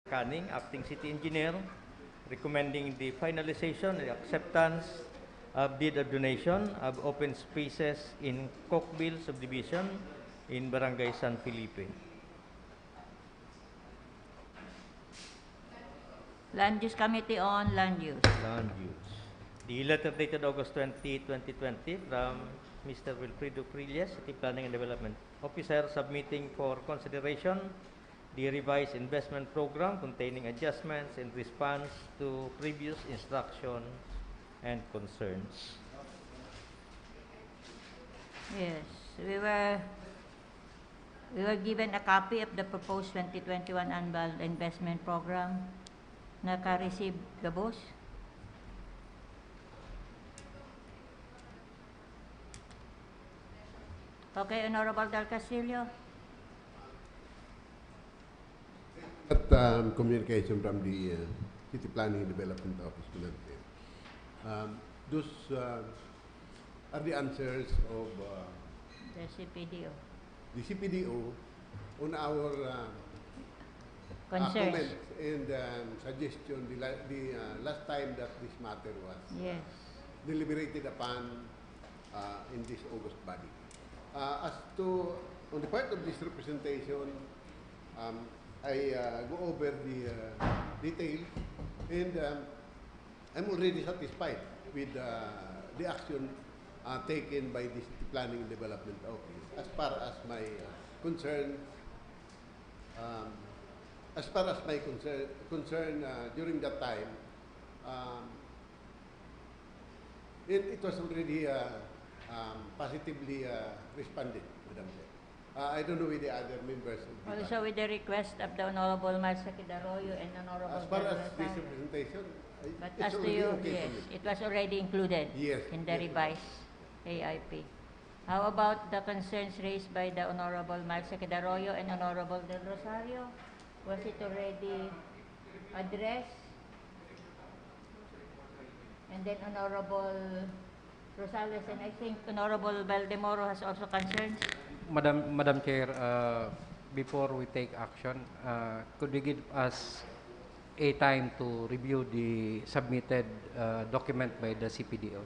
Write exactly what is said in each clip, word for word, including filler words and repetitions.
Canning, Acting City Engineer, recommending the finalization and acceptance of deed of donation of open spaces in Cockville Subdivision in Barangay San Felipe. Land Use Committee on Land Use. Land use. The letter dated August twenty, twenty twenty, from Mister Wilfredo Prillas, City Planning and Development Officer, submitting for consideration the revised investment program containing adjustments in response to previous instructions and concerns. Yes, we were we were given a copy of the proposed twenty twenty-one annual investment program. Naka-receive gabos? Okay, Honorable Dal Castillo. That um, communication from the uh, City Planning and Development Office ko natin. Um, those uh, are the answers of uh, The C P D O. the C P D O on our uh, uh, Concerns. comments and um, suggestion the, la- the uh, last time that this matter was uh, Yes. deliberated upon uh, in this August body. Uh, as to, on the part of this representation, um, I uh, go over the uh, details, and um, I'm already satisfied with uh, the action uh, taken by this Planning and Development Office as far as my uh, concern, um, as far as my concern, concern uh, during that time, um, it, it was already uh, um, positively uh, responded, Madam Chair. Uh, I don't know with the other members of the Also with the request of the Honorable Miles Arroyo and Honorable As far Del as this Rosario. representation, I- But it's as to already you, okay yes, for me. It was already included Yes, in the yes, revised A I P. How about the concerns raised by the Honorable Miles Arroyo and Honorable Del Rosario? Was it already addressed? And then Honorable Rosales, and I think Honorable Valdemoro has also concerns. Madam, Madam Chair, uh, before we take action, uh, could we give us a time to review the submitted uh, document by the C P D O?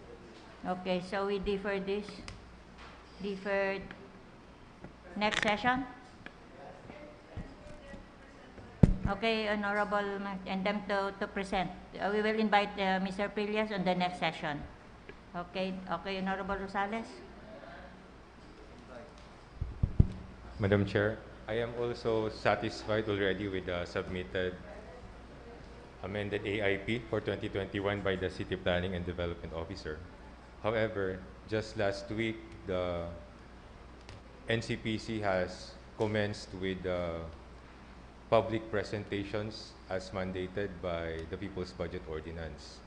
Okay, so we defer this, deferred next session? Okay, Honorable, Ma- and them to, to present. Uh, we will invite uh, Mister Prillas on the next session. Okay, okay, Honorable Rosales? Madam Chair, I am also satisfied already with the submitted amended A I P for twenty twenty-one by the City Planning and Development Officer. However, just last week, the N C P C has commenced with the public presentations as mandated by the People's Budget Ordinance.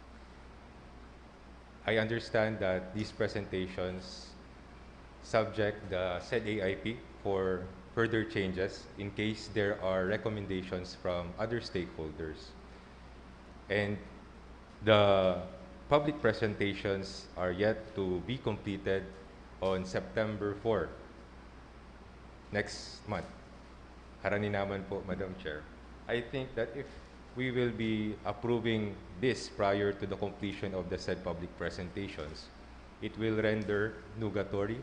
I understand that these presentations subject the said A I P for further changes in case there are recommendations from other stakeholders. And the public presentations are yet to be completed on September four, next month. Harani naman po, Madam Chair. I think that if we will be approving this prior to the completion of the said public presentations, it will render nugatory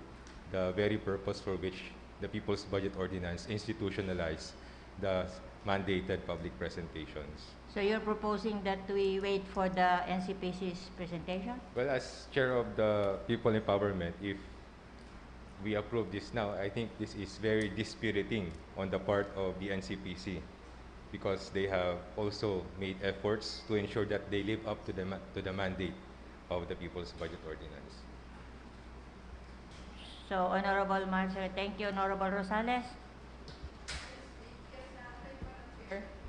the very purpose for which the People's Budget Ordinance institutionalized the mandated public presentations. So you're proposing that we wait for the N C P C's presentation? Well, as chair of the People Empowerment, if we approve this now, I think this is very dispiriting on the part of the N C P C because they have also made efforts to ensure that they live up to the, ma- to the mandate of the People's Budget Ordinance. So, Honorable Marcel, thank you, Honorable Rosales.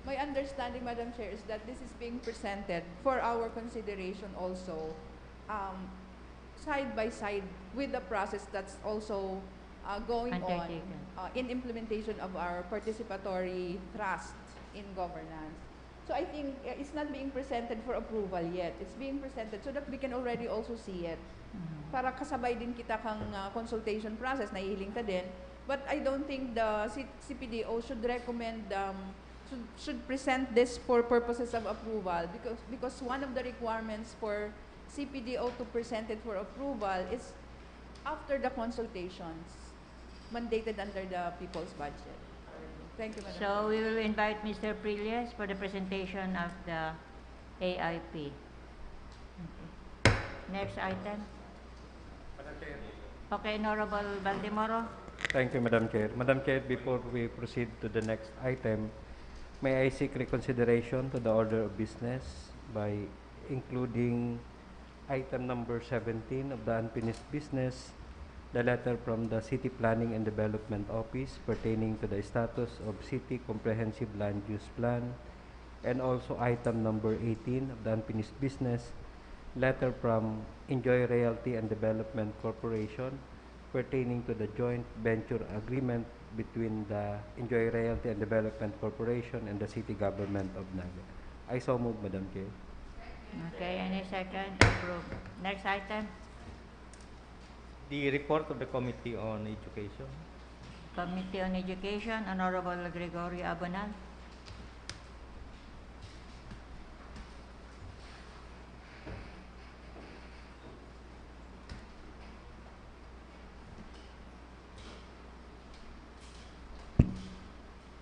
My understanding, Madam Chair, is that this is being presented for our consideration also, um, side by side with the process that's also uh, going on Undertaken. Uh, in implementation of our participatory trust in governance. So I think uh, it's not being presented for approval yet. It's being presented so that we can already also see it. Mhm. Para kasabay din kita kang uh, consultation process, nahihiling ta din. But I don't think the C- C P D O should recommend um, should, should present this for purposes of approval because, because one of the requirements for C P D O to present it for approval is after the consultations mandated under the people's budget. Thank you, Madam Chair. So we will invite Mister Prilles for the presentation of the A I P. Okay. Next item. Okay, Honorable Baldemoro. Thank you, Madam Chair. Madam Chair, before we proceed to the next item, may I seek reconsideration to the order of business by including item number seventeen of the unfinished business, the letter from the City Planning and Development Office pertaining to the status of City Comprehensive Land Use Plan, and also item number eighteen of the unfinished business, letter from Enjoy Realty and Development Corporation pertaining to the joint venture agreement between the Enjoy Realty and Development Corporation and the City Government of Naga. I so move, Madam Chair. Okay, any second? Approve. Next item. The report of the Committee on Education. Committee on Education, Honorable Gregorio Abonal.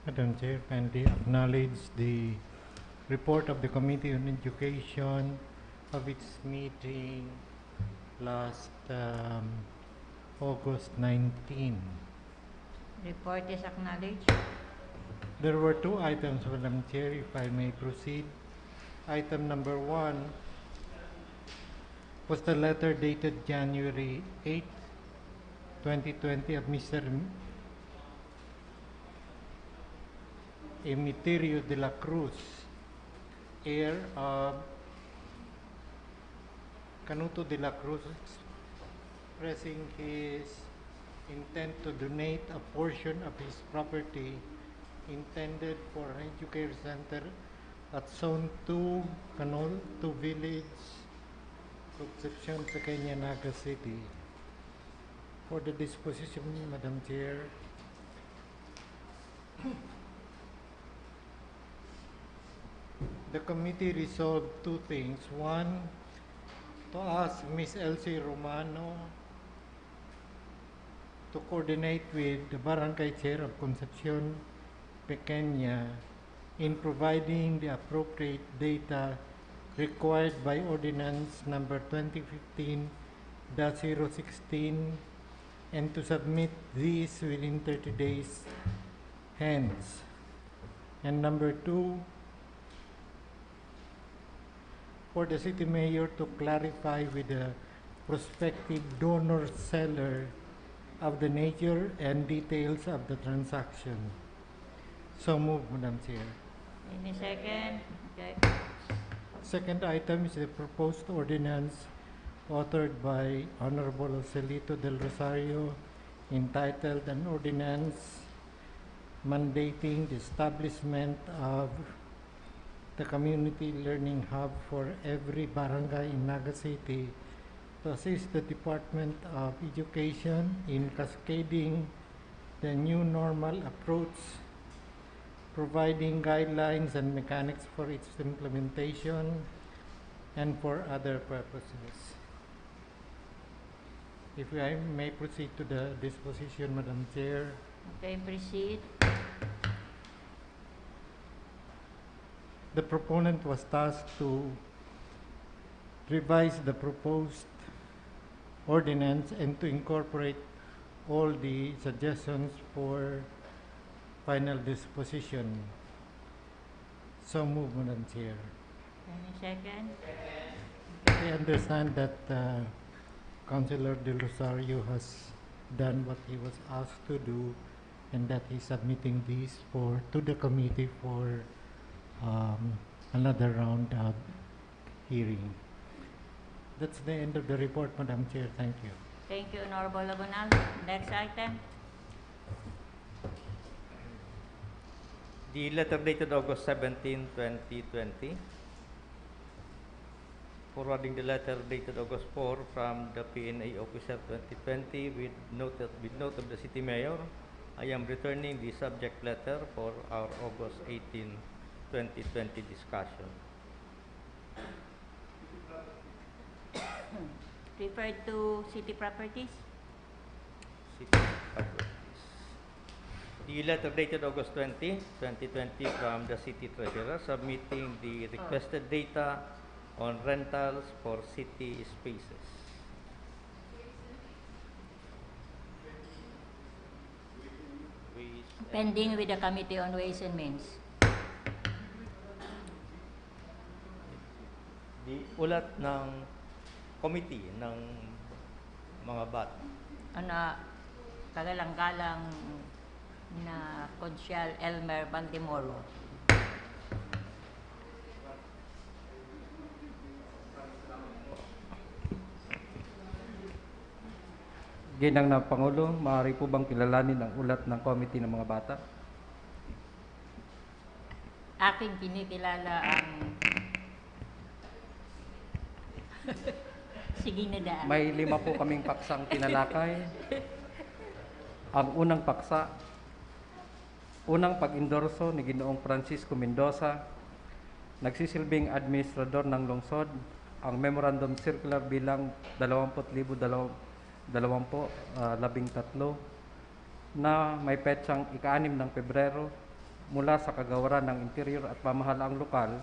Madam Chair, kindly acknowledge the report of the Committee on Education of its meeting last um, August nineteen. Report is acknowledged. There were two items, Madam Chair, if I may proceed. Item number one was the letter dated January eighth, twenty twenty, of Mister M- Emiterio de la Cruz, heir of Canuto de la Cruz, expressing his intent to donate a portion of his property intended for an educare center at Zone two, Canuto Village, Concepcion, Pequeña, Naga City. For the disposition, Madam Chair, the committee resolved two things. One, to ask Miss Elsie Romano to coordinate with the barangay chair of Concepcion Pequeña in providing the appropriate data required by Ordinance Number twenty fifteen dash zero sixteen and to submit these within thirty days hence. And number two, for the city mayor to clarify with the prospective donor seller of the nature and details of the transaction. So move, Madam Chair. Any second? Okay. Second item is the proposed ordinance authored by Honorable Joselito Del Rosario, entitled an ordinance mandating the establishment of the community learning hub for every barangay in Naga City to assist the Department of Education in cascading the new normal approach, providing guidelines and mechanics for its implementation, and for other purposes. If I may proceed to the disposition, Madam Chair. Okay, proceed. The proponent was tasked to revise the proposed ordinance and to incorporate all the suggestions for final disposition. So move, Madam Chair. Any second? I understand that uh, Councilor Del Rosario has done what he was asked to do and that he's submitting this for, to the committee for um, another round of hearing. That's the end of the report, Madam Chair. Thank you. Thank you, Honorable Abonal. Next item. The letter dated August seventeen, twenty twenty. Forwarding the letter dated August four from the P N A officer twenty twenty with note, with note of the city mayor. I am returning the subject letter for our August eighteen, twenty twenty discussion. Referred to city properties? City Properties. The letter dated August twenty, twenty twenty, from the City Treasurer submitting the requested data on rentals for city spaces. Ways and Pending with the Committee on Ways and Means. Di ulat ng committee ng mga bata. Ano, kagalang-galang na Konsyal Elmer Baldemoro. Ginang na Pangulo, maaari po bang kilalanin ang ulat ng committee ng mga bata? Aking kinikilala ang... Sige na daan. May lima po kaming paksang tinalakay. Ang unang paksa, unang pag-endorso ni Ginoong Francisco Mendoza, nagsisilbing administrador ng lungsod, ang Memorandum Circular bilang dalawampu't libo dalawa-, dalawampu, ah, labing tatlo, na may petsang ika-anim ng Pebrero, mula sa Kagawaran ng Interior at Pamahalaang Lokal,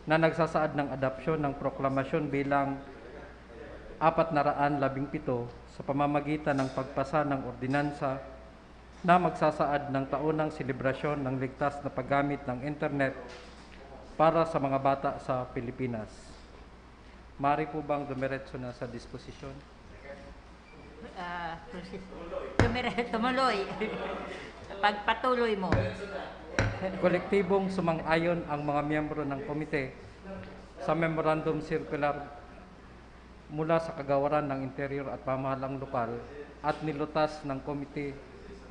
na nagsasaad ng adopsyon ng proklamasyon bilang apat na raan labing pito sa pamamagitan ng pagpasa ng ordinansa na magsasaad ng taonang selebrasyon ng ligtas na paggamit ng internet para sa mga bata sa Pilipinas. Maaari po bang dumiretso na sa disposisyon? Ah, proceed. Tumire-, tumuloy. Pagpatuloy mo. Kolektibong sumang-ayon ang mga miyembro ng komite sa Memorandum Circular mula sa Kagawaran ng Interior at Pamahalaang Lokal at nilutas ng komite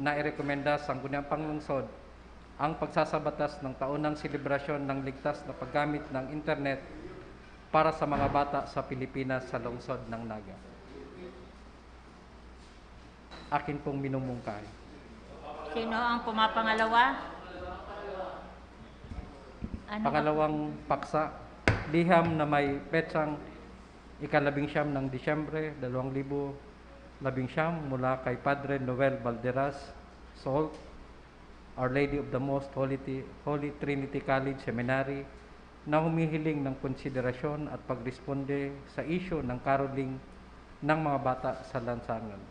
na irekomenda sa Sangguniang Panglungsod ang pagsasabatas ng taonang selebrasyon ng ligtas na paggamit ng internet para sa mga bata sa Pilipinas sa lungsod ng Naga. Akin pong minumungkahi. Sino ang pumapangalawa? Ano? Pangalawang paksa, liham na may petsang ikalabing siyam ng Disyembre, dalawang libo labing siyam, mula kay Padre Noel Balderas, Salt, Our Lady of the Most Holy, Ti-, Holy Trinity College Seminary, na humihiling ng konsiderasyon at pagresponde sa isyu ng caroling ng mga bata sa lansangan.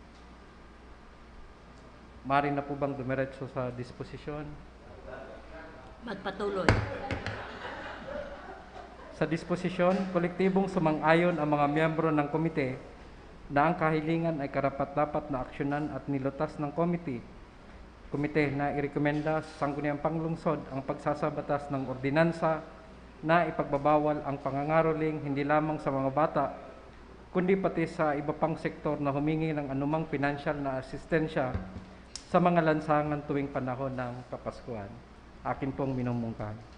Maaari na po bang dumiretso sa disposisyon? Magpatuloy. Sa disposisyon, kolektibong sumang-ayon ang mga miyembro ng komite na ang kahilingan ay karapat-dapat na aksyonan at nilutas ng komite, komite na irekomenda sa Sangguniang Panglungsod ang pagsasabatas ng ordinansa na ipagbabawal ang pangangaroling hindi lamang sa mga bata, kundi pati sa iba pang sektor na humingi ng anumang pinansyal na asistensya sa mga lansangan tuwing panahon ng Kapaskuhan. Akin pong minumungkahi.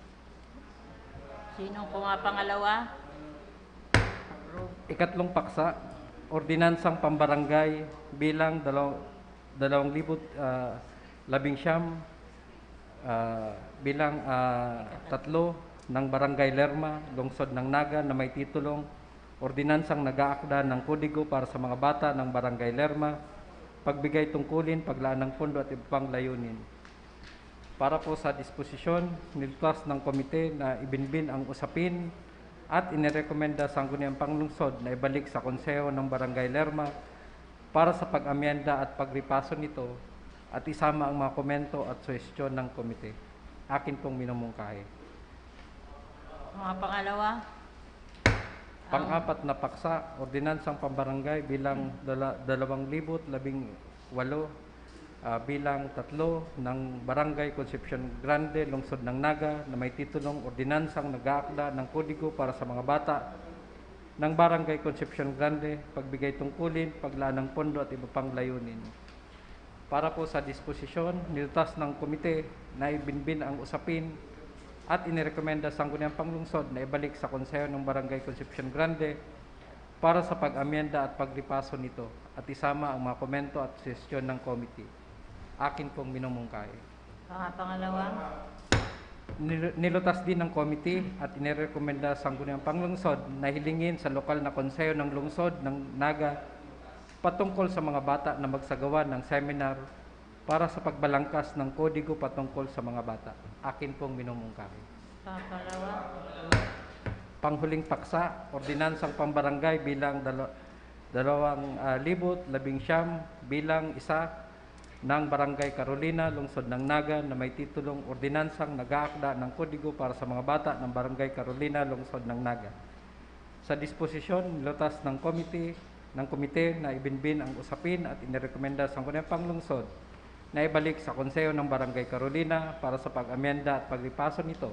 Sinong pumapangalawa? Ikatlong paksa, ordinansang pambarangay bilang dalaw-, dalawang libo, ah, labing siyam, ah, bilang, ah, tatlo ng Barangay Lerma, Lungsod ng Naga, na may titulong Ordinansang nag-aakda ng Kodigo para sa mga bata ng Barangay Lerma, pagbigay tungkulin, paglaan ng pondo at iba pang layunin. Para po sa disposisyon, nilutas ng komite na ibinbin ang usapin at inirekomenda sa Sangguniang Panglungsod na ibalik sa Konseho ng Barangay Lerma para sa pag-amyenda at pagripaso nito at isama ang mga komento at suhestyon ng komite. Akin pong minumungkahi. Mga pangalawa? Pang-apat na paksa, Ordinansang Pambarangay bilang dala-, dalawang libo't labing walo, ah, bilang tatlo ng Barangay Concepcion Grande, Lungsod ng Naga, na may titulong Ordinansang nag-aakda ng Kodigo para sa mga bata ng Barangay Concepcion Grande, pagbigay tungkulin, paglaan ng pondo at iba pang layunin. Para po sa disposisyon, nilutas ng komite na ibinbin ang usapin at inirekomenda sa Sangguniang Panglungsod na ibalik sa Konseho ng Barangay Concepcion Grande para sa pag-amyenda at pagripaso nito at isama ang mga komento at suhestyon ng committee. Akin pong minumungkahi. Pangapangalawa. Nil- Nilutas din ng committee at inirekomenda sa Sangguniang Panglungsod na hilingin sa lokal na konseho ng lungsod ng Naga patungkol sa mga bata na magsagawa ng seminar para sa pagbalangkas ng kodigo patungkol sa mga bata. Akin pong minumungkahi. Pangapangalawa. Panghuling paksa, ordinansang pambarangay bilang dalo- dalawang, ah, libot labing siyam bilang isa ng Barangay Carolina, Lungsod ng Naga, na may titulong Ordinansang Nag-aakda ng Kodigo para sa mga Bata ng Barangay Carolina, Lungsod ng Naga. Sa disposisyon, nilutas ng komite, ng komite na ibinbin ang usapin at inirekomenda sa Sangguniang Panglungsod na ibalik sa Konseho ng Barangay Carolina para sa pag-amenda at paglipaso nito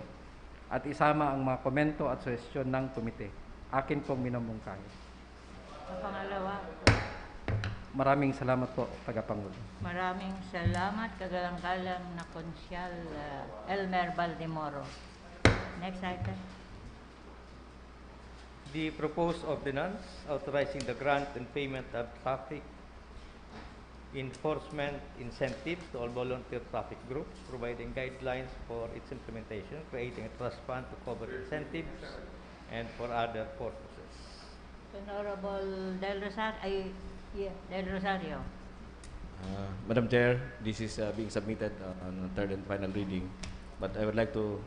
at isama ang mga komento at suhestyon ng komite. Akin pong minumungkahi. Pangalawa. Maraming salamat po, Tagapangulo. Maraming salamat, kagalang-galang na Konsyal, ah, Elmer Baldemoro. Next item. The proposed ordinance authorizing the grant and payment of traffic enforcement incentives to all volunteer traffic groups, providing guidelines for its implementation, creating a trust fund to cover incentives, and for other purposes. Honorable Del Rosario, ay, yeah, Del Rosario. Uh, Madam Chair, this is uh, being submitted uh, on third and final reading, but I would like to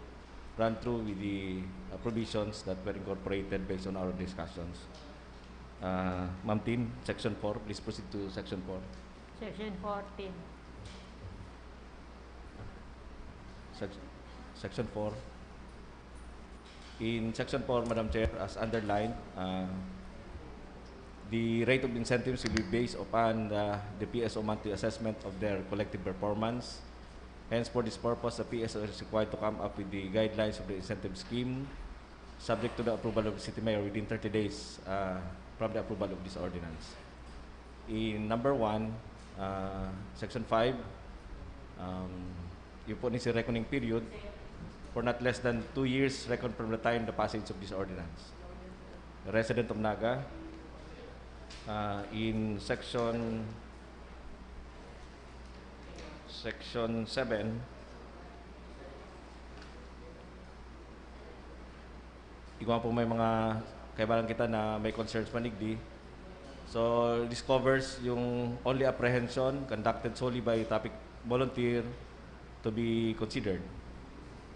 run through with the uh, provisions that were incorporated based on our discussions. Uh, Ma'am Tin, Section four, please proceed to Section four. Section fourteen. Sec- Section four. In Section four, Madam Chair, as underlined, uh, the rate of incentives will be based upon the, the P S O monthly assessment of their collective performance. Hence, for this purpose, the P S O is required to come up with the guidelines of the incentive scheme, subject to the approval of the City Mayor within thirty days uh, from the approval of this ordinance. In number one, uh, Section five, um, yun po ni si reckoning period for not less than two years reckoned from the time the passage of this ordinance. Resident of Naga, uh, in section section seven, igwa po may mga kaibahan kita na may concerns manigdi. So, this covers yung only apprehension conducted solely by traffic volunteer to be considered.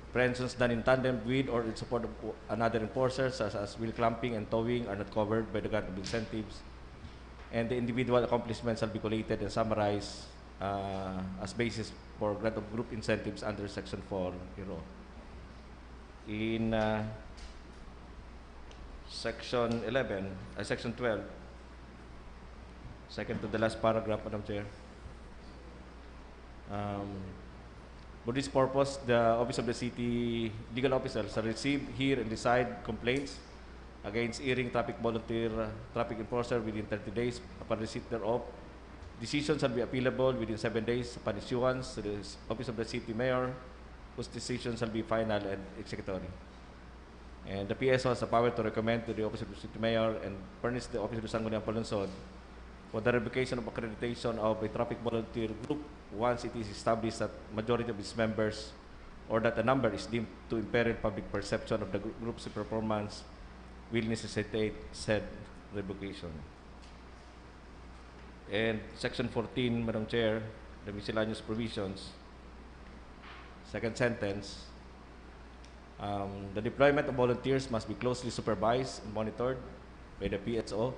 Apprehensions done in tandem with or in support of another enforcer, such as wheel clamping and towing, are not covered by the grant of incentives, and the individual accomplishments shall be collated and summarized uh, as basis for grant of group incentives under Section four hereof. In uh, Section eleven, uh, Section twelve, second to the last paragraph, Madam Chair. Um, for this purpose, the Office of the City Legal Officer shall receive, hear, and decide complaints against erring traffic volunteer, uh, traffic enforcer within thirty days upon receipt thereof. Decision shall be appealable within seven days upon issuance to the Office of the City Mayor, whose decision shall be final and executory. And the P S O has the power to recommend to the Office of the City Mayor and furnish the Office of the Sangguniang Panlungsod for the revocation of accreditation of a traffic volunteer group once it is established that majority of its members or that a number is deemed to imperil public perception of the gr- group's performance will necessitate said revocation. And Section fourteen, Madam Chair, the miscellaneous provisions, second sentence, um, the deployment of volunteers must be closely supervised and monitored by the P S O.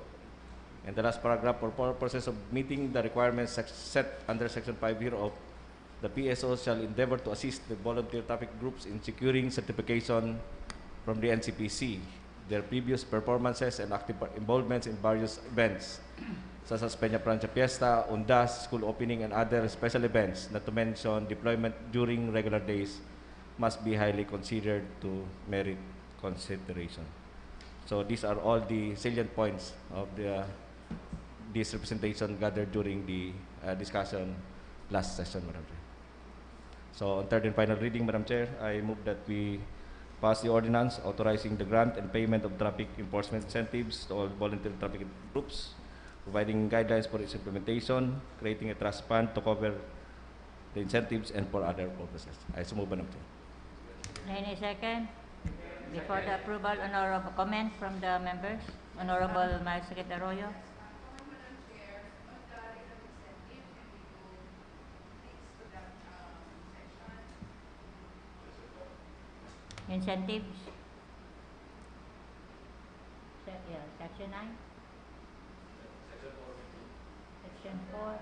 And the last paragraph, for purposes of meeting the requirements sec- set under Section five hereof, the P S O shall endeavor to assist the volunteer traffic groups in securing certification from the N C P C, their previous performances and active par- involvements in various events, such as Peña Francia Fiesta, Undas, school opening, and other special events, not to mention deployment during regular days, must be highly considered to merit consideration. So these are all the salient points of the, uh, this representation gathered during the uh, discussion last session, Madam Chair. So on third and final reading, Madam Chair, I move that we pass the ordinance authorizing the grant and payment of traffic enforcement incentives to all voluntary traffic groups, providing guidelines for its implementation, creating a trust fund to cover the incentives and for other purposes. I so move, Madam Chair. Any second? Before the approval, honorable comment from the members. Honorable Miles Sakit Arroyo. Incentives. Se- yeah, section nine. Section four.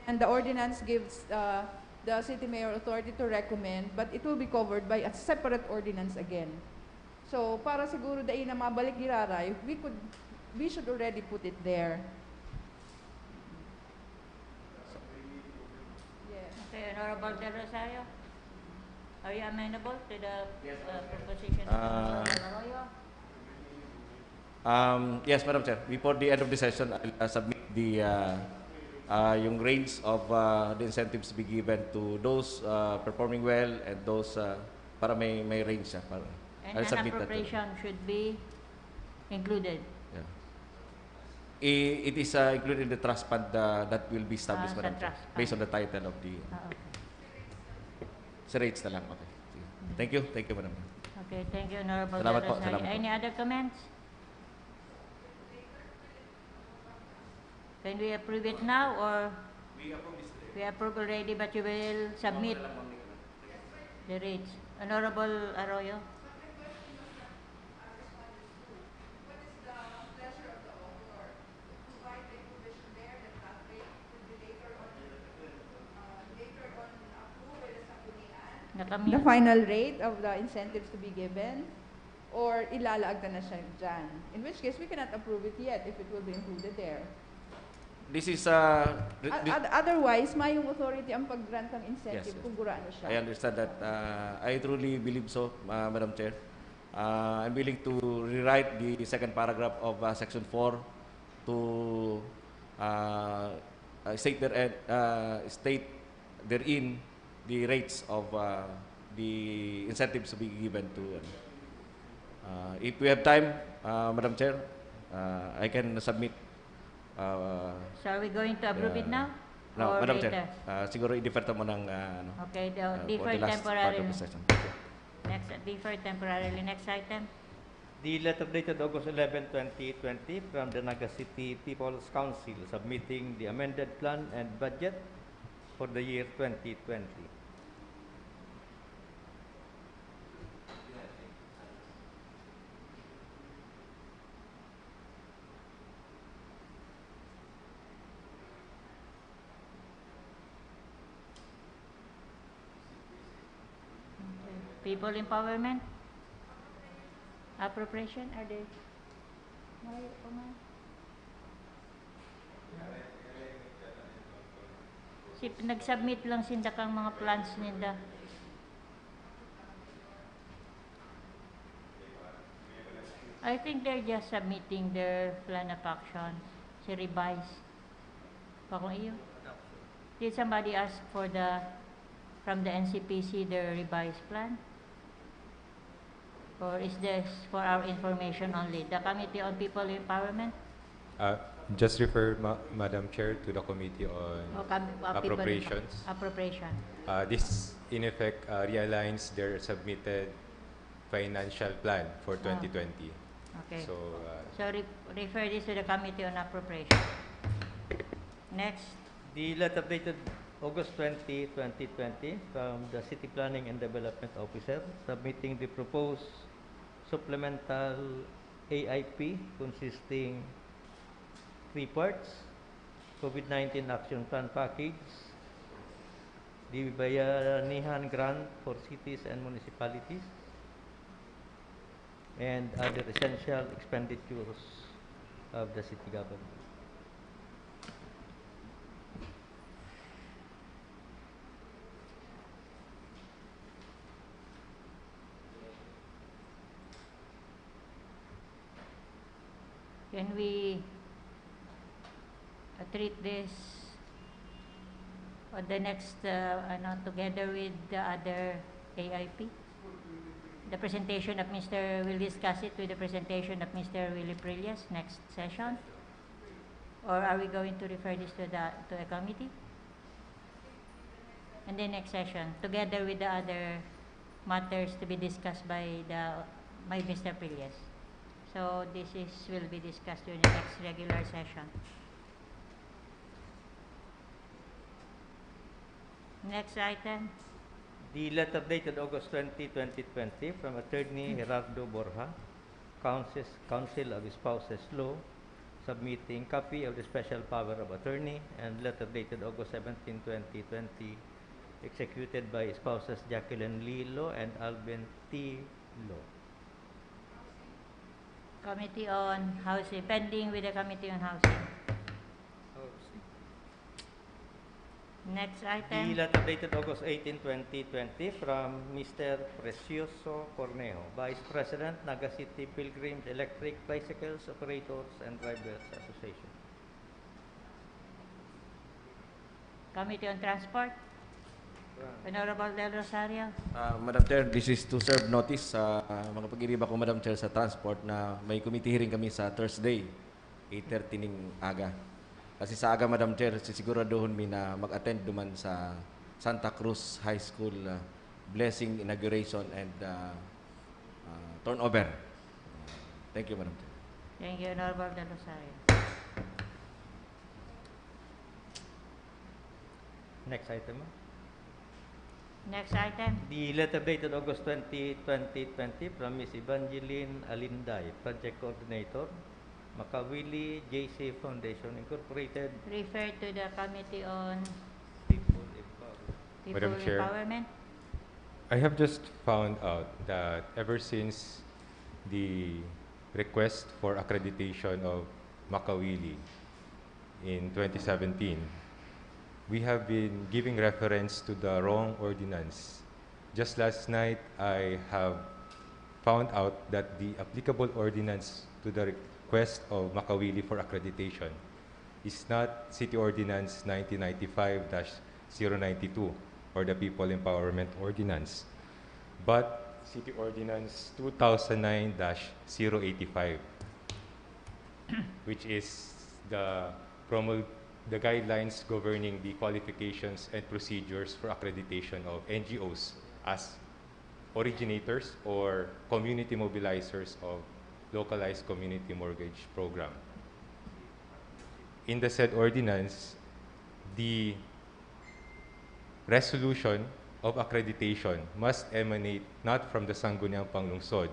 And the ordinance gives uh, the city mayor authority to recommend, but it will be covered by a separate ordinance again. So, para siguro dai na mabalik giraray, we could, we should already put it there. Yes. Okay, Honorable Del Rosario, are you amenable to the uh, proposition of Honorable Arroyo? Um, yes, Madam Chair. Before the end of the session, I'll uh, submit the uh, uh, yung range of uh, the incentives to be given to those uh, performing well and those uh, para may may range siya. Para, And I'll an submit that to appropriation should be included. Yeah. I, it is uh, included in the trust fund uh, that will be established, Ah, sa Madam Chair, trust fund. Based on the title of the... Ah, okay. Sa rates na lang. Okay. Sige. Thank you. Thank you, Madam. Okay, thank you, Honorable Salamat po, Del Rosario. salamat po. Any other comments? Can we approve it now or We approve this today. we approve already but you will submit the rates? Honorable Arroyo? Nakamute. The final rate of the incentives to be given or ilalaag ta na siya dyan? In which case, we cannot approve it yet if it will be included there. This is uh, re- O- thi- oth- Otherwise, mayong authority ang pag-grant ng incentive Yes, yes. kung gurano siya. I understand that. Uh, I truly believe so, uh, Madam Chair. Uh, I'm willing to rewrite the second paragraph of uh, Section four to uh, uh, state there uh, state therein the rates of uh, the incentives to be given to. Uh, if we have time, uh, Madam Chair, uh, I can submit. Uh, So are we going to approve it uh, now? No, Or Madam later? Chair, uh, siguro i-defer ta muna ang uh, ano, Okay, the uh, for defer the last part of temporarily. The session. Thank you. Next, defer temporarily. Next item. The letter dated August eleven, twenty twenty, from the Naga City People's Council submitting the amended plan and budget for the year twenty twenty. Okay. People empowerment? Appropriation? Are they? Why, oh my. Si, nag-submit lang sinda kang mga plans ninda. I think they're just submitting their plan of action. Si revise. Pa kung iyo. Did somebody ask for the, from the N C P C, their revised plan? Or is this for our information only? The Committee on People Empowerment? Uh, just refer, Ma- Madam Chair, to the Committee on O com- uh, People Empo- Appropriations. Appropriation. Uh, this, in effect, uh, realigns their submitted financial plan for Ah. twenty twenty. Okay. So, uh, So re- refer this to the Committee on Appropriation. Next. The letter dated August twenty, twenty twenty, from the City Planning and Development Officer submitting the proposed supplemental A I P consisting three parts. COVID nineteen Action Plan Package, the Bayanihan Grant for cities and municipalities, and other essential expenditures of the city government. Can we uh, treat this on the next, uh, ano, together with the other A I P? The presentation of Mister We'll discuss it with the presentation of Mister Willie Prillas next session? Or are we going to refer this to the, to a committee? And then next session, together with the other matters to be discussed by the, by Mister Prillas. So this is, will be discussed during the next regular session. Next item. The letter dated August twenty, twenty twenty, from Attorney Gerardo Borja, Counsel, Counsel of Spouses Law, submitting copy of the special power of attorney and letter dated August seventeen, twenty twenty, executed by spouses Jacqueline Lilo and Alvin T. Lo. Committee on Housing, pending with the Committee on Housing. Next The item. letter dated August eighteen, twenty twenty, from Mister Precioso Cornejo, Vice President, Naga City Pilgrims Electric Bicycles Operators and Drivers Association. Committee on Transport. Honorable Del Rosario. Ah, Madam Chair, this is to serve notice sa mga pag-iriba ko, Madam Chair, sa transport na may committee hearing kami sa Thursday, eight thirty ning aga. Kasi sa aga, Madam Chair, sisiguraduhon mi na mag-attend duman sa Santa Cruz High School, ah, blessing, inauguration, and, ah, ah, turnover. Thank you, Madam Chair. Thank you, Honorable Del Rosario. Next item, ma'am. Next item. The letter dated August twenty, twenty twenty, from Miss Evangeline Alinday, Project Coordinator, Makawili J C Foundation Incorporated. Refer to the Committee on People Empowerment. People Madam Chair. Empowerment. I have just found out that ever since the request for accreditation of Makawili in twenty seventeen, we have been giving reference to the wrong ordinance. Just last night, I have found out that the applicable ordinance to the request of Makawili for accreditation is not City Ordinance nineteen ninety-five dash zero ninety-two or the People Empowerment Ordinance, but City Ordinance two thousand nine dash zero eighty-five, which is the promul-, the guidelines governing the qualifications and procedures for accreditation of N G Os as originators or community mobilizers of localized community mortgage program. In the said ordinance, the resolution of accreditation must emanate not from the Sangguniang Panglungsod,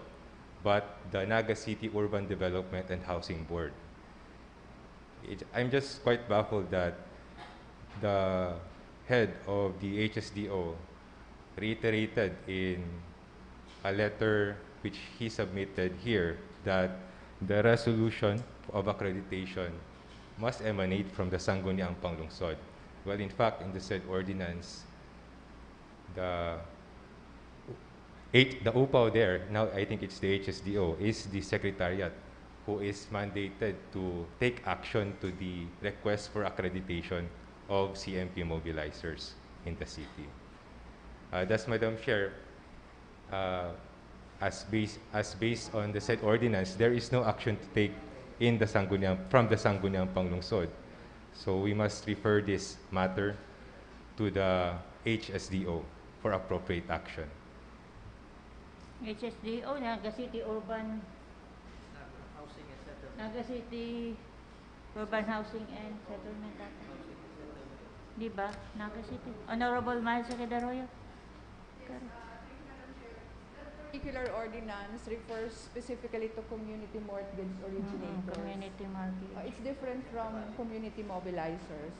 but the Naga City Urban Development and Housing Board. It, I'm just quite baffled that the head of the H S D O reiterated in a letter which he submitted here that the resolution of accreditation must emanate from the Sangguniang Panglungsod. Well, in fact, in the said ordinance, the H, the upaw there, now I think it's the H S D O, is the secretariat who is mandated to take action to the request for accreditation of C M P mobilizers in the city. Uh, thus, Madam Chair, uh, as based, as based on the said ordinance, there is no action to take in the Sangguniang, from the Sangguniang Panglungsod. So we must refer this matter to the H S D O for appropriate action. H S D O, Naga City Urban, Housing and settlement. Naga City Urban Housing and Settlement ata. Di ba? Naga City. Honorable Miles Quedaroyo. Correct. particular ordinance refers specifically to community mortgage originators. Mm, community mortgage. Uh, it's different from community mobilizers.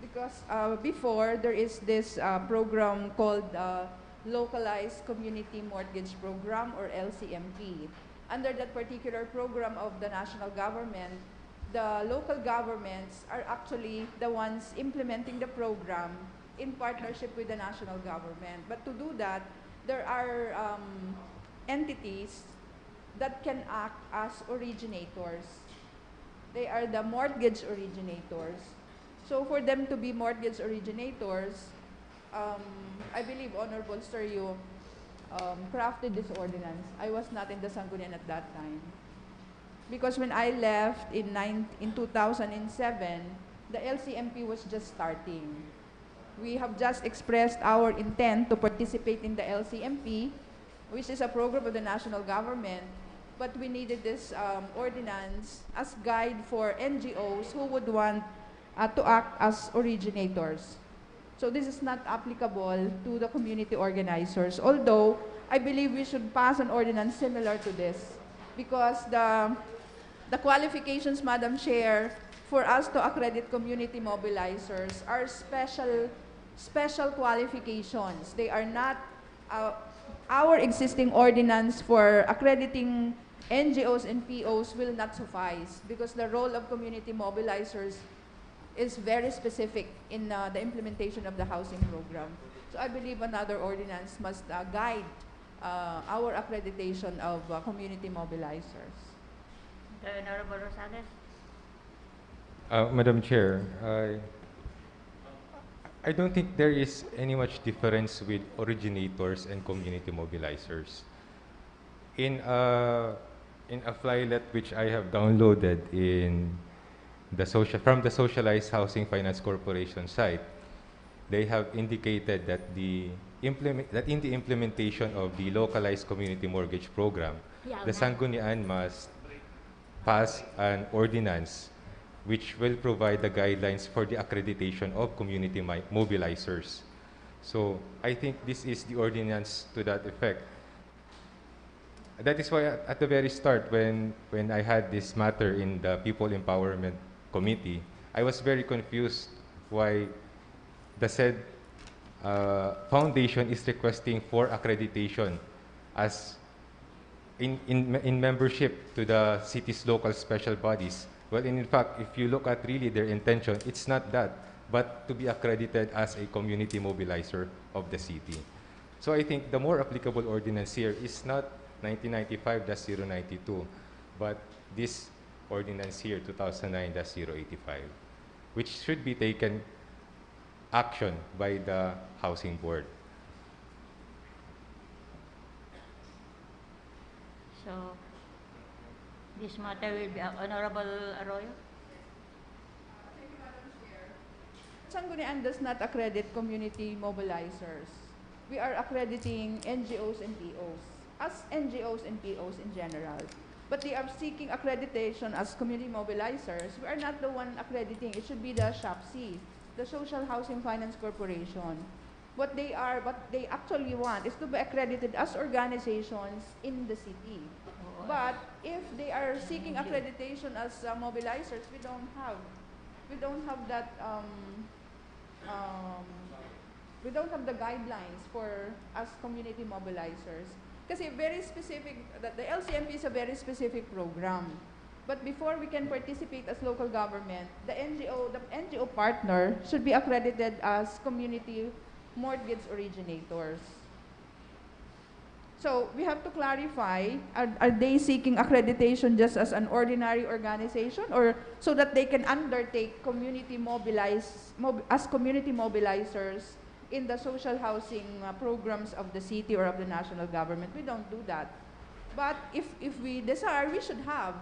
Because uh, before, there is this uh, program called uh, Localized Community Mortgage Program, or L C M P. Under that particular program of the national government, the local governments are actually the ones implementing the program in partnership with the national government. But to do that, there are um, entities that can act as originators. They are the mortgage originators. So for them to be mortgage originators, um, I believe Honorable Sir, you um, crafted this ordinance. I was not in the Sanggunian at that time. Because when I left in, nine, in two thousand seven, the L C M P was just starting. We have just expressed our intent to participate in the L C M P, which is a program of the national government, but we needed this um, ordinance as guide for N G Os who would want uh, to act as originators. So this is not applicable to the community organizers, although I believe we should pass an ordinance similar to this, because the, the qualifications, Madam Chair, for us to accredit community mobilizers are special, special qualifications. They are not, uh, our existing ordinance for accrediting N G Os and P Os will not suffice, because the role of community mobilizers is very specific in uh, the implementation of the housing program. So I believe another ordinance must uh, guide uh, our accreditation of uh, community mobilizers. The Honorable Rosales? Uh, Madam Chair, I, I don't think there is any much difference with originators and community mobilizers. In a, in a flylet which I have downloaded in the social, from the Socialized Housing Finance Corporation site, they have indicated that the implement, that in the implementation of the localized community mortgage program, Yeah, the okay. Sanggunian must pass an ordinance which will provide the guidelines for the accreditation of community mi- mobilizers. So I think this is the ordinance to that effect. That is why at, at the very start, when, when I had this matter in the People Empowerment Committee, I was very confused why the said uh, foundation is requesting for accreditation as in, in, in membership to the city's local special bodies. Well, in, in fact, if you look at really their intention, it's not that, but to be accredited as a community mobilizer of the city. So I think the more applicable ordinance here is not nineteen ninety-five dash zero ninety-two, but this ordinance here, two thousand nine dash zero eighty-five, which should be taken action by the Housing Board. So, this matter will be, uh, Honorable Arroyo? Sanggunian does not accredit community mobilizers. We are accrediting N G Os and P Os, as N G Os and P Os in general. But they are seeking accreditation as community mobilizers. We are not the one accrediting. It should be the SHOPC, the Social Housing Finance Corporation. What they are, what they actually want is to be accredited as organizations in the city. But if they are seeking accreditation as uh, mobilizers, we don't have, we don't have that, um, um, we don't have the guidelines for as community mobilizers. Kasi very specific, the, the L C M P is a very specific program. But before we can participate as local government, the N G O, the N G O partner should be accredited as community mortgage originators. So we have to clarify, are, are they seeking accreditation just as an ordinary organization, or so that they can undertake community mobilize, mob, as community mobilizers in the social housing uh, programs of the city or of the national government? We don't do that. But if, if we desire, we should have.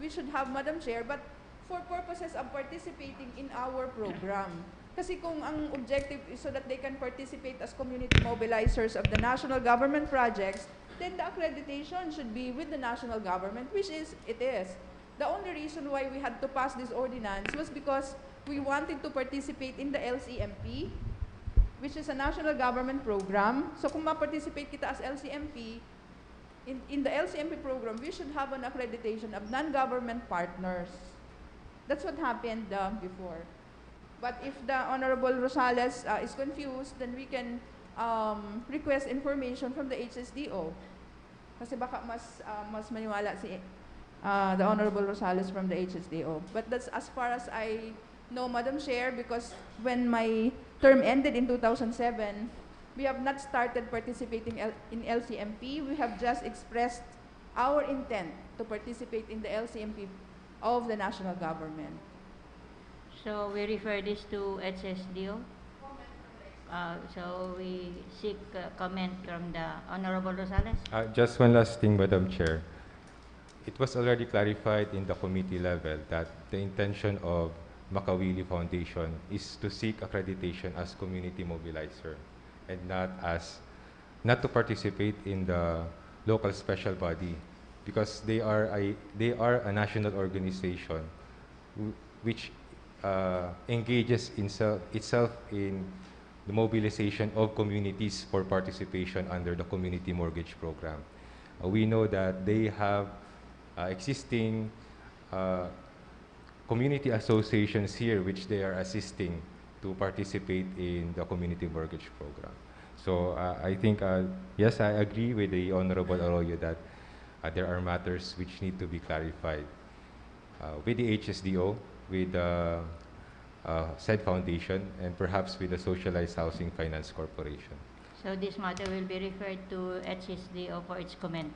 We should have, Madam Chair, but for purposes of participating in our program. Kasi kung ang objective is so that they can participate as community mobilizers of the national government projects, then the accreditation should be with the national government, which is, it is. The only reason why we had to pass this ordinance was because we wanted to participate in the L C M P. which is a national government program. So kung ma-participate kita as L C M P, in, in the L C M P program, we should have an accreditation of non-government partners. That's what happened uh, before. But if the Honorable Rosales uh, is confused, then we can um, request information from the H S D O. Kasi baka mas uh, mas maniwala si uh, the Honorable Rosales from the H S D O. But that's as far as I know, Madam Chair, because when my term ended in two thousand seven, we have not started participating L- in L C M P. We have just expressed our intent to participate in the L C M P of the national government. So we refer this to H S D O. Uh, so we seek uh, comment from the Honorable Rosales. Uh, just one last thing, Madam Chair. It was already clarified in the committee level that the intention of Makawili Foundation is to seek accreditation as community mobilizer and not as not to participate in the local special body because they are a, they are a national organization wh- which uh, engages in, itself in the mobilization of communities for participation under the community mortgage program. Uh, we know that they have uh, existing uh, community associations here which they are assisting to participate in the community mortgage program. So uh, I think, uh, yes, I agree with the Honorable Arroyo that uh, there are matters which need to be clarified uh, with the H S D O, with the uh, said foundation, and perhaps with the Socialized Housing Finance Corporation. So this matter will be referred to H S D O for its comment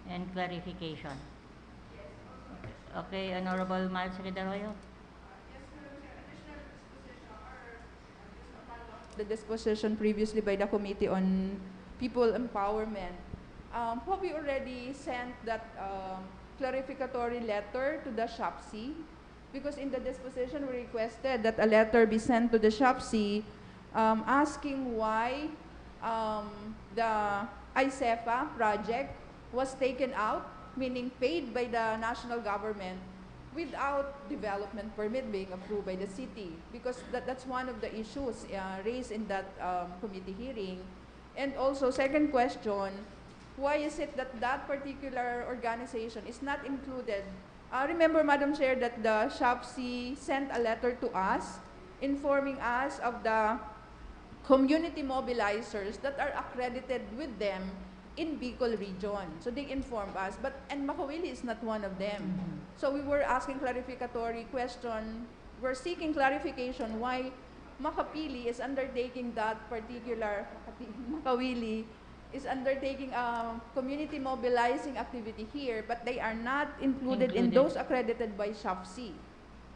and clarification. Okay, Honorable Miles Redaroyo. The disposition previously by the Committee on People Empowerment. Um, have we already sent that um, clarificatory letter to the SHOPC? Because in the disposition, we requested that a letter be sent to the SHOPC um, asking why um, the ICEFA project was taken out, meaning paid by the national government, without development permit being approved by the city, because that, that's one of the issues uh, raised in that um, committee hearing. And also, second question, why is it that that particular organization is not included? Uh, remember, Madam Chair, that the SHOPC sent a letter to us informing us of the community mobilizers that are accredited with them in Bicol region. So they informed us, but and Makawili is not one of them. So we were asking clarificatory question. We're seeking clarification why Makapili is undertaking that particular Makawili is undertaking a community mobilizing activity here, but they are not included, in Included. Those accredited by SHOPC.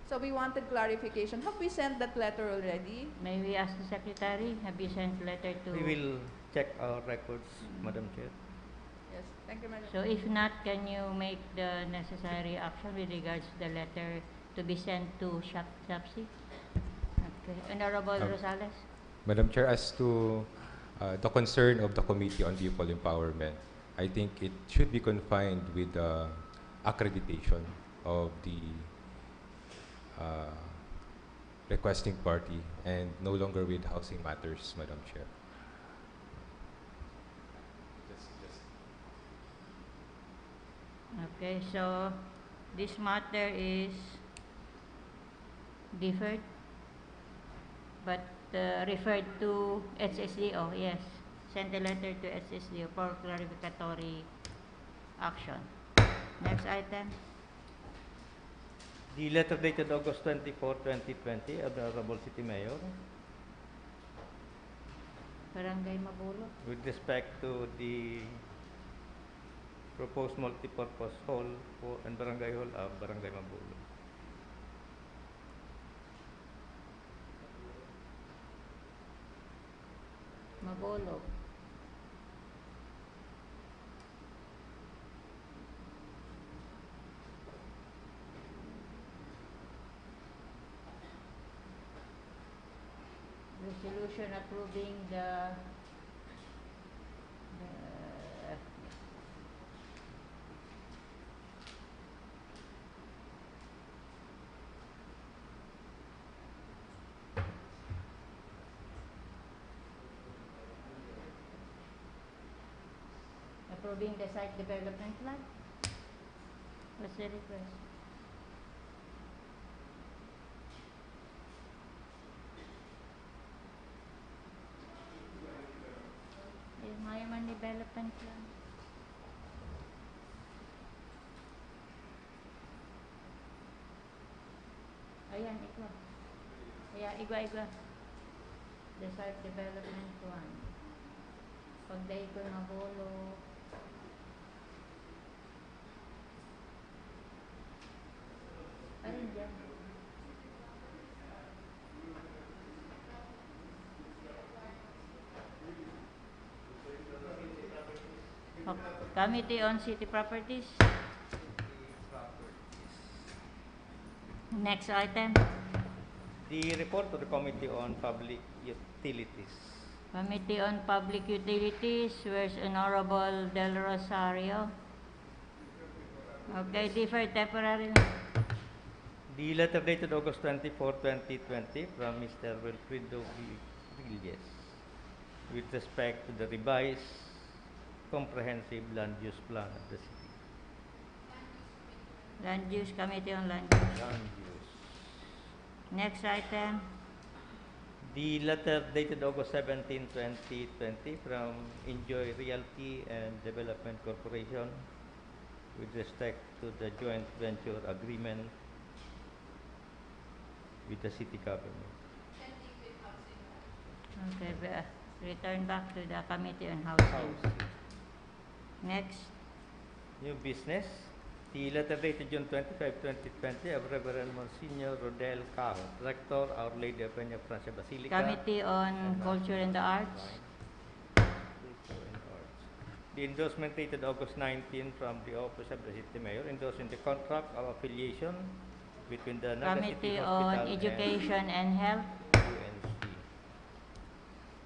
So we wanted clarification. Have we sent that letter already? May we ask the Secretary, have you sent letter to... We will check our records, Madam Chair. Yes, thank you, Madam. So if not, can you make the necessary action with regards to the letter to be sent to SHOP, SHOPC? Okay. Honorable Um, Rosales? Madam Chair, as to uh, the concern of the Committee on People Empowerment, I think it should be confined with the accreditation of the uh, requesting party and no longer with housing matters, Madam Chair. Okay, so this matter is deferred, but uh, referred to H S D O, yes. Sent a letter to H S D O for clarificatory action. Next item. The letter dated August twenty-four, twenty twenty, Honorable City Mayor, Barangay Mabolo. with respect to the proposed multipurpose hall for and barangay hall of Barangay Mabolo. Mabolo. Resolution approving the, the Approving the site development plan. What's the request? Yung Mayaman Development Plan. Ayan, igwa. Ayan, igwa, igwa. The site development plan. Pagdaig ko na bolo. Ayun dyan. Committee on City Properties. Next item. The report of the Committee on Public Utilities. Committee on Public Utilities, where's Honorable Del Rosario? Okay, deferred temporarily. The letter dated August twenty-four, twenty twenty, from Mister Wilfredo V. Villes with respect to the revised comprehensive land use plan of the city. Land Use, Committee on Land Use. Land use. Next item. The letter dated August seventeen, twenty twenty, from Enjoy Realty and Development Corporation with respect to the joint venture agreement with the city government. Okay, be- return back to the Committee on Housing. Housing. Next. New business. The letter dated June twenty-five, twenty twenty, of Reverend Monsignor Rodel Caho, Rector, Our Lady of Peña Francia Basilica. Committee on Culture and the Arts. Culture and Arts. The endorsement dated August nineteen from the Office of the City Mayor endorsing the contract of affiliation between the Naga City Committee Hospital on Education and Health. and U N C.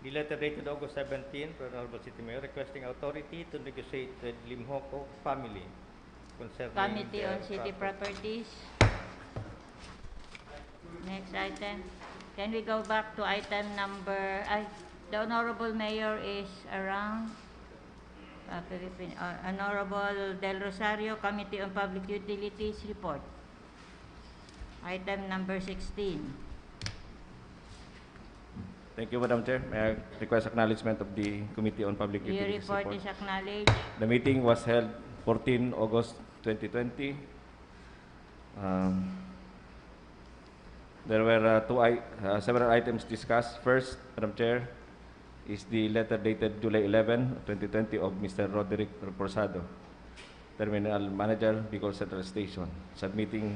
The letter dated August seventeen from Honorable City Mayor requesting authority to negotiate with Limhoco family concerning Committee their on City property. Properties. Next item. Can we go back to item number, ay, the Honorable Mayor is around. Uh, Philippine, uh, Honorable Del Rosario, Committee on Public Utilities report. Item number sixteen. Thank you, Madam Chair. May I request acknowledgement of the Committee on Public Your Utilities report report? Is acknowledged. The meeting was held fourteen August twenty twenty. Um, there were uh, two I- uh, several items discussed. First, Madam Chair, is the letter dated July eleven, twenty twenty of Mister Roderick Reposado, Terminal Manager, Bicol Central Station, submitting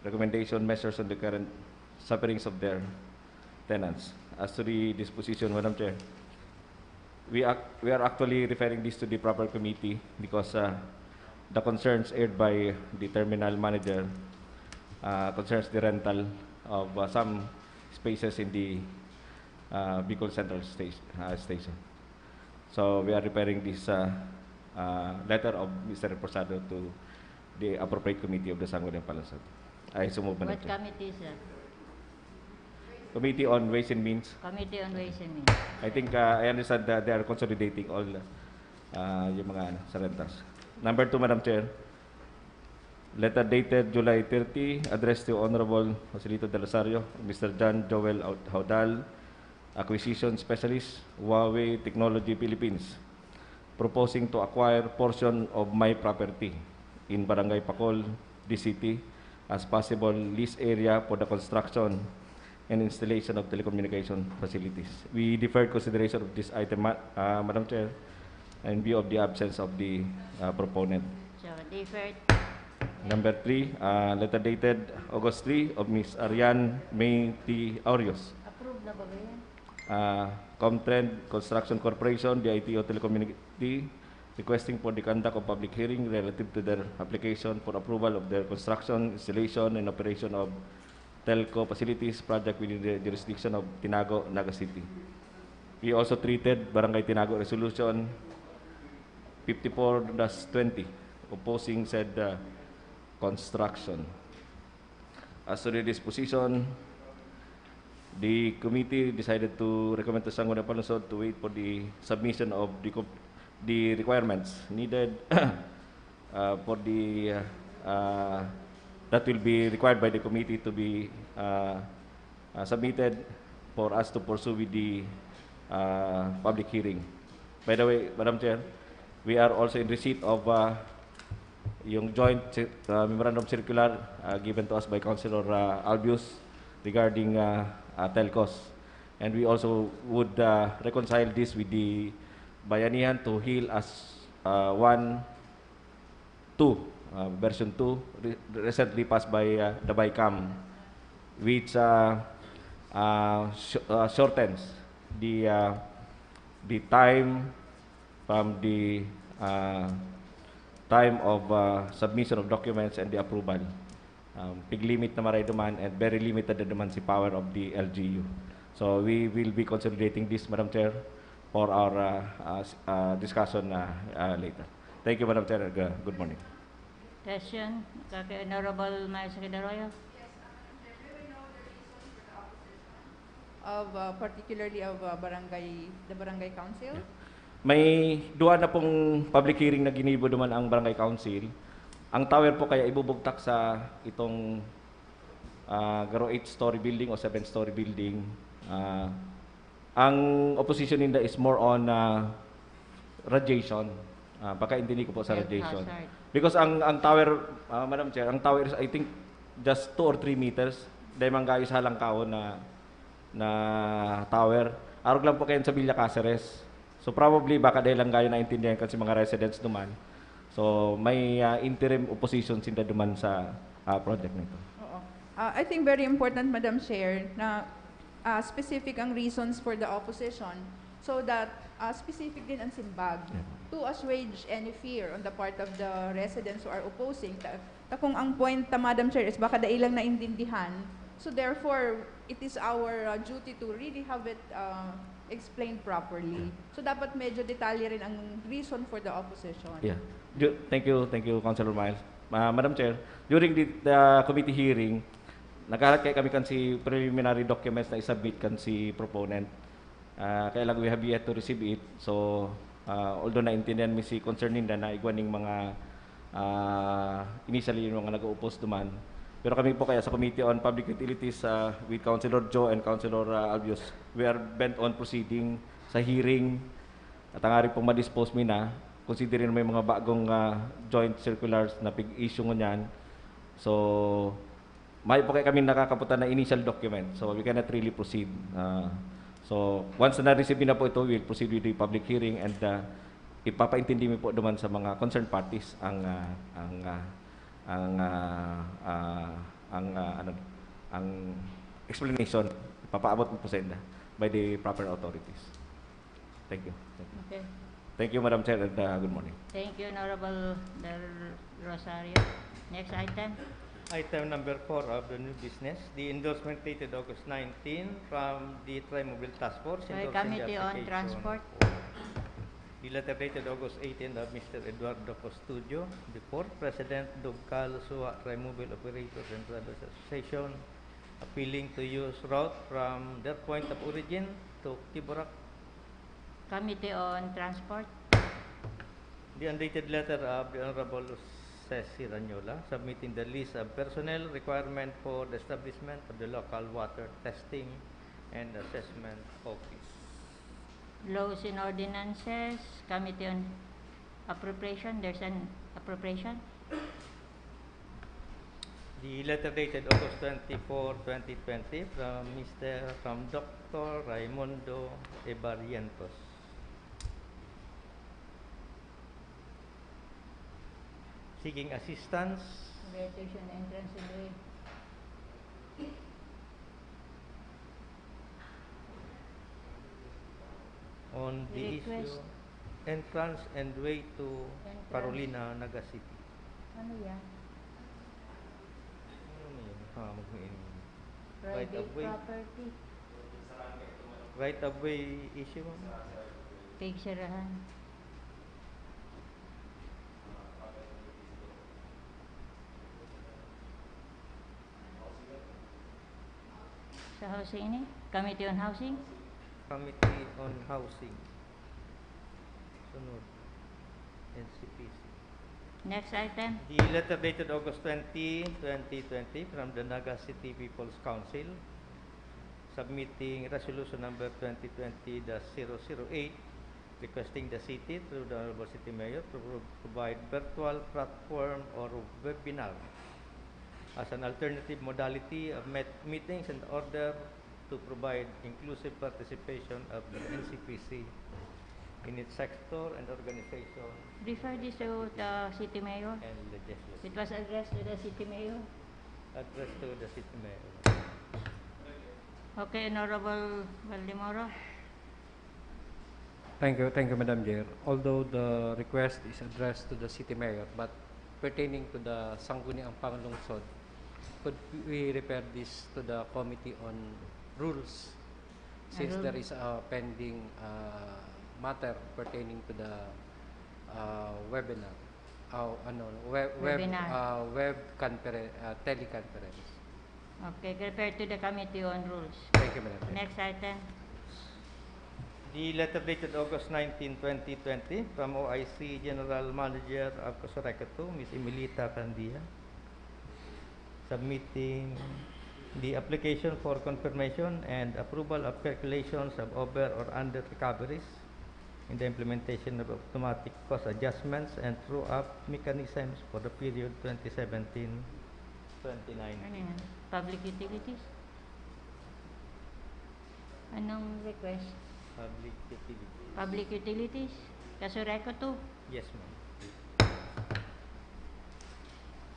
recommendation measures on the current sufferings of their tenants. As to the disposition, Madam Chair, we, ac- we are actually referring this to the proper committee because uh, the concerns aired by the terminal manager uh, concerns the rental of uh, some spaces in the uh, Bicol Central Station. Uh, station. So we are referring this uh, uh, letter of Mister Reposado to the appropriate committee of the Sangguniang Palansod. I so move, Madam What Chair. Committee, sir? Committee on Ways and Means. Committee on Ways and Means. I think uh, I understand that they are consolidating all uh, yung mga ano, sa rentas. Number two, Madam Chair, letter dated July thirty, addressed to Honorable Joselito Del Rosario, Mister John Joel Haudal, Acquisition Specialist, Huawei Technology Philippines, proposing to acquire portion of my property in Barangay Pacol, D C T, as possible lease area for the construction and installation of telecommunication facilities. We deferred consideration of this item, Ma- uh, Madam Chair, in view of the absence of the uh, proponent. So, deferred. Number three, uh, letter dated August three of Miss Arian May T. Aureos. Approve na ba yan? Uh, Comtrend Construction Corporation, D I T O Telecommunity, requesting for the conduct of public hearing relative to their application for approval of their construction, installation, and operation of telco facilities project within the jurisdiction of Tinago, Naga City. We also treated Barangay Tinago Resolution fifty-four dash twenty, opposing said uh, construction. As to the disposition, the committee decided to recommend to Sangguniang Palansod to wait for the submission of the co- the requirements needed uh, for the uh, uh, that will be required by the committee to be uh, uh, submitted for us to pursue with the uh, public hearing. By the way, Madam Chair, we are also in receipt of uh, yung joint cir- uh, memorandum circular uh, given to us by Councilor uh, Albius regarding uh, uh, telcos. And we also would uh, reconcile this with the Bayanihan to Heal as uh, one two, uh, version two, re- recently passed by uh, the BICAM, which uh, uh, sh- uh, shortens the uh, the time from the uh, time of uh, submission of documents and the approval. Um, pig limit na maray duman and very limited na duman si power of the L G U. So we will be consolidating this, Madam Chair, for our uh, uh, s- uh, discussion uh, uh, later. Thank you, Madam Chair. G- Good morning. Question, kay Honorable Myles Aquino Arroyo. Of uh, particularly of uh, barangay the barangay council. May duwa na pong public hearing na ginibo duman ang Barangay Council. Ang tower po kaya ibubugtak sa itong ah, garo eight-story building o seven-story building. Ah, ang opposition ninda is more on ah, radiation. Ah, pagkaintindi ko po sa Health radiation. hazard. Because ang ang tower, ah, Madam Chair, ang tower is I think just two or three meters. Dahil man gayo sa halangkawon na na tower. Arog lang po kayan sa Villa Caceres. So probably baka dahil lang gayo naintindihan kan si mga residents duman. So may ah, interim opposition sinda duman sa ah, project nito. Oo. Uh, I think very important, Madam Chair, na uh, specific ang reasons for the opposition so that uh, specific din ang simbag Yeah. to assuage any fear on the part of the residents who are opposing. Ta, ta kung ang point ta, Madam Chair, is baka dai lang naintindihan, so therefore, it is our uh, duty to really have it uh, explained properly. So dapat medyo detalye rin ang reason for the opposition. Yeah. Ju- thank you, thank you, Councilor Myles. Ah, Madam Chair, during the, the committee hearing, naghalat kaya kami kan si preliminary documents na isubmit kan si proponent. Ah, kaya lang we have yet to receive it. So, ah, although naintindihan mi si concern ninda na igwa ning mga ah, initially yung mga nag-oppose duman. Pero kami po kaya sa Committee on Public Utilities ah, with Councilor Joe and Councilor ah, Albius, we are bent on proceeding sa hearing. At ang ari pong ma-dispose mi na, considering may mga bagong ah, joint circulars na pig-issue ngunyan. So, may po kaya kami nakakaputan na initial document. So, we cannot really proceed. Ah, so, once na na-receive na po ito, we'll proceed with the public hearing and ah, ipapaintindi mi po duman sa mga concerned parties ang ah, ang ah, ang ah, ah, ang ah, ano ang explanation. Ipapaabot mi po sa inda by the proper authorities. Thank you. Thank you. Okay. Thank you, Madam Chair, and ah, good morning. Thank you, Honorable Del Rosario. Next item. Item number four of the new business, the endorsement dated August nineteen from the Trimobile Task Force. By endorsing the Committee on application Transport. for The letter dated August eighteen of Mister Eduardo Costudio, the fourth President, Dogcal, Suwa, Trimobile Operators and Drivers Association, appealing to use route from their point of origin to Tiburak. Committee on Transport. The undated letter of the Honorable Ceci Ranyola submitting the list of personnel requirement for the establishment of the local water testing and assessment office. Laws and Ordinances, Committee on Appropriation. There's an appropriation. The letter dated August twenty-four, twenty twenty from Mister from Doctor Raimundo Ebarrientos. Seeking assistance Registration entrance and way. on the Request. issue entrance and way to Entrance. Carolina, Naga City. Ano yan? Ano yun? Ha, mag-, right Private of way. Property. Right of way issue, ma'am? Pigsarahan. Sa housing ini? Committee on Housing? Committee on Housing. Sunod. N C P C. Next item. The letter dated August twenty, twenty twenty, from the Naga City People's Council, submitting resolution number twenty twenty dash zero zero eight, requesting the city through the Honorable City Mayor to pro- provide virtual platform or webinar as an alternative modality of met- meetings in order to provide inclusive participation of the N C P C in its sector and organization Refer this to the city mayor. And legislature. It was addressed to the city mayor. Address to the city mayor. Okay, Honorable Baldemoro. Thank you, thank you, Madam Chair. Although the request is addressed to the city mayor, but pertaining to the Sangguniang Panglungsod, could we refer this to the Committee on Rules, since Ano? There is a pending uh, matter pertaining to the uh, webinar, uh, ano, web, web, Webinar. Uh, web conference, uh, teleconference. Okay, refer to the Committee on Rules. Thank you, Madam Chair. Next item. The letter dated August nineteen, twenty twenty, from O I C General Manager of COSURECO two, Miss Emilita Candia, submitting the application for confirmation and approval of calculations of over or under recoveries in the implementation of automatic cost adjustments and true-up mechanisms for the period twenty seventeen, twenty nineteen. Ano yan? Public utilities? Anong request? Public utilities. Public utilities? COSURECO two. Yes, ma'am.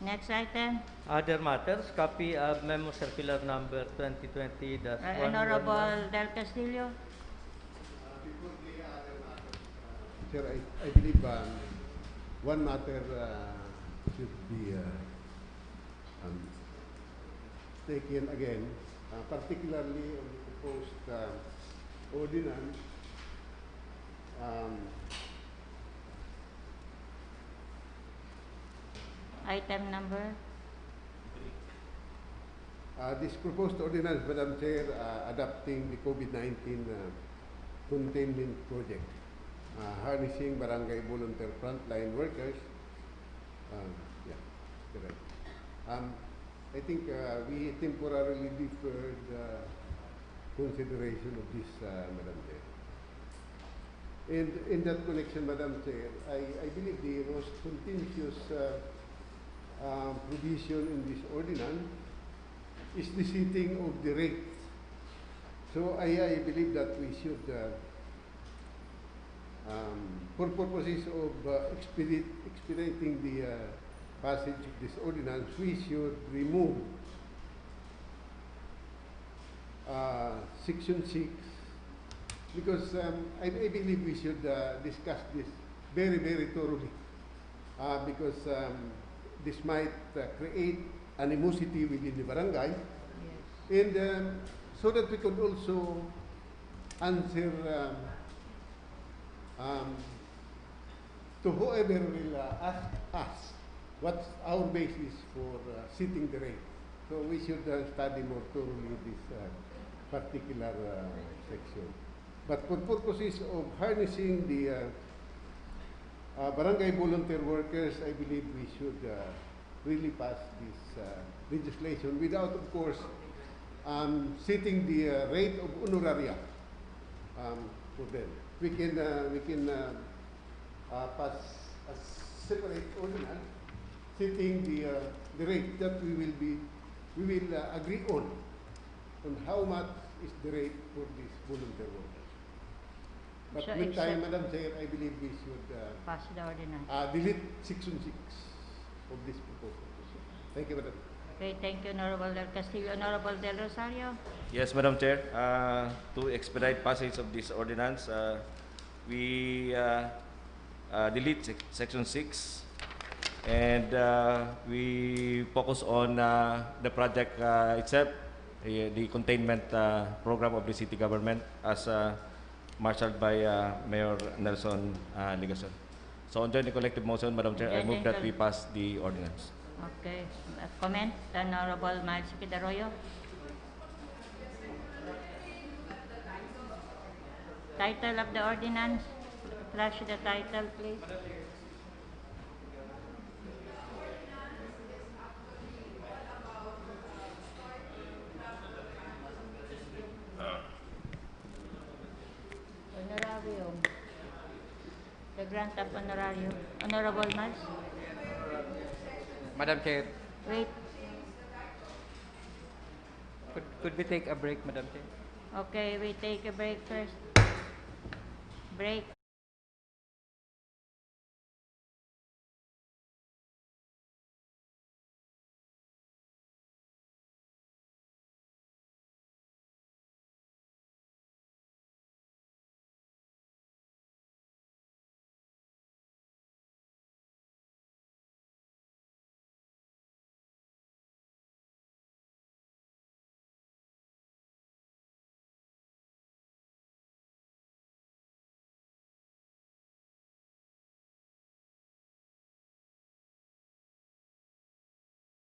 Next item. Other matters, copy of Memo Circular Number twenty twenty dash one one one. Uh, Honorable Del Castillo. Sir, I, I believe um, one matter uh, should be uh, um, taken again, uh, particularly on the proposed uh, ordinance. Um, Item number. Uh, this proposed ordinance, Madam Chair, uh, adopting the COVID nineteen uh, containment project, uh, harnessing barangay volunteer frontline workers. Uh, yeah, correct. Um, I think uh, we temporarily deferred uh, consideration of this, uh, Madam Chair. And in that connection, Madam Chair, I, I believe the most contentious uh, uh, provision in this ordinance is the setting of the rate. So I, I believe that we should, uh, um, for purposes of uh, expedit, expediting the uh, passage of this ordinance, we should remove uh, Section six, because um, I, I believe we should uh, discuss this very, very thoroughly, uh, because um, this might uh, create animosity within the barangay, Yes. and um, so that we could also answer um, um, to whoever will uh, ask us what's our basis for uh, setting the rate. So we should uh, study more thoroughly this uh, particular uh, section. But for purposes of harnessing the uh, uh, barangay volunteer workers, I believe we should uh, really pass this uh, legislation without, of course, um, setting the uh, rate of honoraria um, for them. We can, uh, we can uh, uh, pass a separate ordinance setting the, uh, the rate that we will be, we will uh, agree on, on how much is the rate for these volunteer workers. But So, with time, except- Madam Chair, I believe we should uh, Pass the ordinance. uh, delete section six of this proposal. Thank you, Madam. Okay, thank you, Honorable Del Castillo. Honorable Del Rosario. Yes, Madam Chair. Uh, to expedite passage of this ordinance, uh, we uh, uh, delete sec- section six, and uh, we focus on uh, the project uh, itself, the, the containment uh, program of the city government as uh, marshaled by uh, Mayor Nelson uh, Legacion. So on joint and collective motion, Madam Chair, I Joint move and that col- we pass the ordinance. Okay. Uh, comment? Honorable Miles Quid Arroyo. Title of the ordinance. Flash the title, please. Grant of honorarium. Honorable Mars? Madam Chair, Wait. could, could we take a break, Madam Chair? Okay, we take a break first. Break.